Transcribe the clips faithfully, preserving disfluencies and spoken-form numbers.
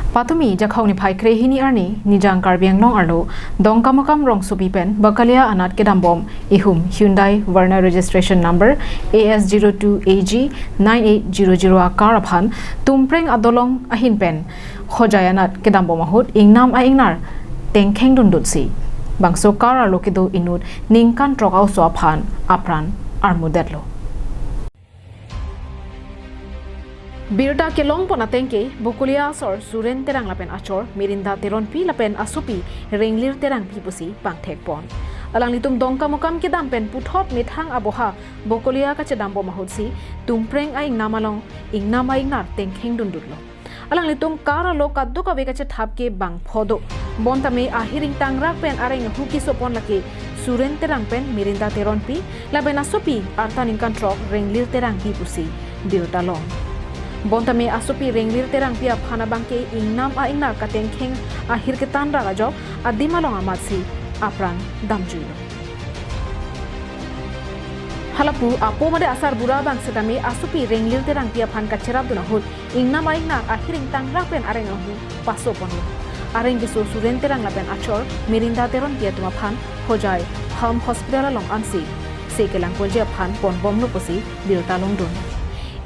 Patumi Jakhong niphai krehini arni Nijang Karbi Anglong arlo Dongkamukam rongsopi pen Bakalia anat kedambom ihum Hyundai Verna registration number A S zero two A G nine eight zero zero a car aphan Tumpreng adolong ahin pen Hojai anat kedambom ahut ingnam a-ingnar tengkheng dundutsi bangso car arlo kedo inut ningkan throk a-oso aphan apran armudetlo. Birta kelongpon ateng ke Bokolia asor Suren Terang lapen achor Mirinda Teronpi lapen asopi Renglir Terangpi pusi pangthekpon. Alanglitum Dongkamukam kedam pen puthot methang aboha Bokolia kachedambom ahutsi Tumpreng a-ingnam along ingnam a-ingnar tengkheng dundutlo. Alanglitum car arlo kadokave kachethap ke bangpho do. Bontame ahir ingtangrak pen areng ahu kesopon lake Suren Terang pen Mirinda Teronpi lapen asopi arta ningkan throk Renglir Terangpi pusi birta long. Bontame asopi Renglir Terangpi aphan abangke ingnam a-ingnar katengkheng ahir ketanrak ajok adim along amatsi apran damjuilo. Halapu apo mate asar bura abang setame asopi Renglir Terangpi aphan kacherapdun ahut ingnam a-ingnar ahir ingtangrak pen areng ahu pasoponlo. Areng keso Suren Terang lapen achor Mirinda Teronpi atum aphan Hojai Home Hospital along ansi se kelangponji aphan ponbomlo pusi birta longdun.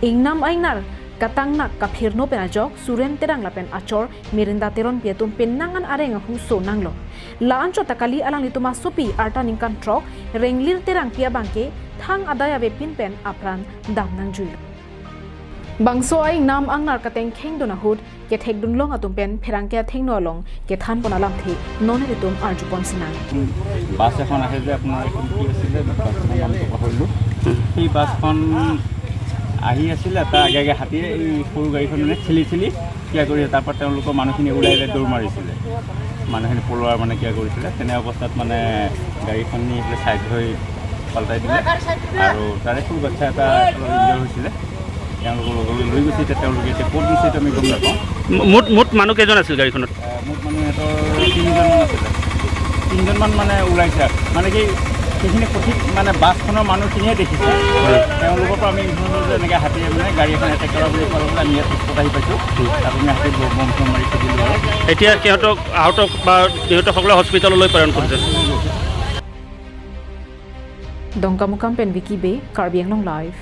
Ingnam a-ingnar katangnak kaphirno pen ajok Suren Terang lapen achor Mirinda Teronpi atum penang an areng ahu so nanglo. La-anchot ta kali, alanglitum asopi arta ningkan throk Renglir Terangpi abangke thang adai avepin pen apran dam nangjuilo. Bangso a-ingnam a-ingnar katengkheng dun ahut kethekdun long atum pen pherangke athengno along kethanpon alamthe non ilitum arjupon sinang. বাছ এখন আহে যে আপোনাৰ এইখন কি আছিলে, বাছখনৰ নামটো পাহৰিলোঁ। সেই বাছখন আহি আছিলে, তাৰ আগে আগে হাতীয়ে এই সৰু গাড়ীখন মানে ঠেলি ঠেলি কিয়া কৰি, তাৰ পৰা তেওঁলোকৰ মানুহখিনি ওলাই ওলাই দৌৰ মাৰিছিলে। মানুহখিনি পলোৱাৰ মানে কিয়া কৰিছিলে। তেনে অৱস্থাত মানে গাড়ীখন নি এইফালে চাইড হৈ পাল্টাই দিলে আৰু তাৰে সৰু বাচ্ছা এটা অলপ ইনজিয়ৰ হৈছিলে। তেওঁলোকৰ লগলৈ লৈ গৈছে। এতিয়া তেওঁলোকে এতিয়া ক'ত নিছে, এইটো আমি গম নাপাওঁ। মু-, মুঠ, মুঠ মানুহ কেইজন আছিল গাড়ীখনত? আহ, মুঠ মানুহ সিহঁতৰ তিনিজনমান আছিলে। তিনিজনমান মানে ওলাইছে। মানে কি, সেইখিনি সঠিক মানে বাছখনৰ মানুহখিনিয়ে দেখিছে। তেওঁলোকৰ পৰা আমি ইনফৰ্ম কৰিছোঁ যে এনেকৈ হাতীয়ে মানে গাড়ী এখন এটেক কৰা বুলি কোৱাৰ লগে লগে আমি ইয়াত স্পট আহি পাইছোঁ। তাত আমি হাতীত ব-, বম চম মাৰি খেদিলোঁ আৰু। এতিয়া সিহঁতক আহত বা নিহতসকলক হস্পিটেললৈ প্ৰেৰণ কৰিছে। Dongkamukam pen Vicky Bey, Karbi Anglong Live.